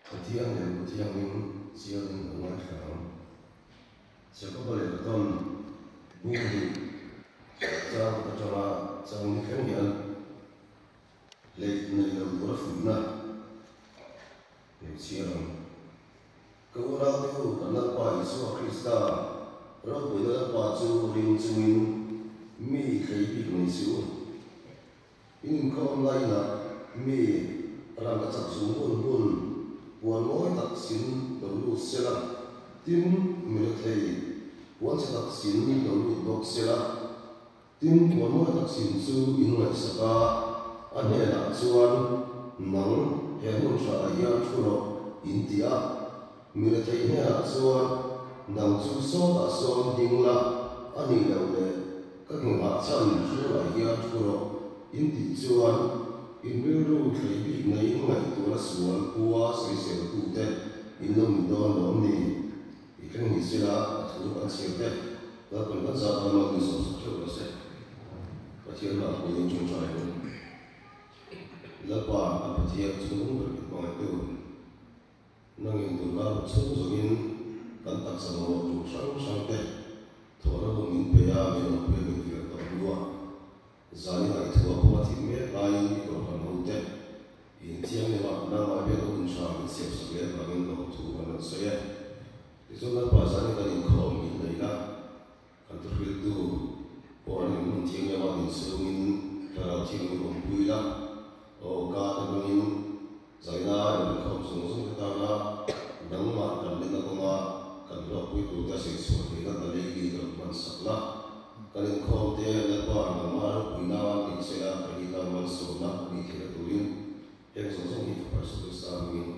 Pathian leh Pathiangin chiangin kan ngaithla ang. Jakoba lehkhaton bung hnih chang khat atanga chang ni thleng hian hleih nei lo tura fuihna lo chhiar ang. Ka unaute u, kan Lalpa Isua Krista ropuina Lalpa chu ring chungin mi thlei bik nei suh u. In inkhawm lainah mi rangka chak zung bun bun puan mawi tak sin lo lut sela, tin mi rethei puan chhe tak sin lo lut bawk sela. Tin puan mawi tak sin chu in ngaihsak a, a hnenah chuan, Nang, he hmun hrah hian thu rawh, in ti a. Mi rethei hnenah chuan, Nang chu sawtah sawn ding la, a nih loh leh ka hnungah chan hrulah hian thu rawh, in tih chuan in rilru thlei bik neiin ngaihtuahna sual pua sawiseltute in lo ni dawn lawm ni? I thleng ni sela a thu kan chhiar te Lalpan kan zah tan mal min sawmsak theuh rawh se. Pathian hmah puiin tawngtai ang. Lalpa a Pathian chungnung ber min hmangaihtu. Nangin tunlai ruk chhung zawngin kan taksa mamawh tur hrang hrang te thawhna hun min pe a, min awmpui a min fiah tawh hnu a, zanin ah i thua kawng a thim mek laiin i kohhran ho te i inthianghlim a, nangmah biakna hun tha min siamsak leh avangin lawmthu kan rawn sawi e. Tichuan Lalpa zanin kan inkhawm min nei la, kan thuhriltu pawh an inhmun thianghlim a din chhungin thlarau thianghlim awmpui la, aw ka te hmangin zaina inkhawm zawng zawng te tana nangmah kan lenna kawnga kan hlawkpui turte sawichhuah theihna ta leili rawn hmansak la. Kan inkhawm te Lalpa nangmah ropuina ni sela ka ni tan malsawmna a nih theihna turin heng zawng zawng hi Fapa Jesuh Krista hmangin.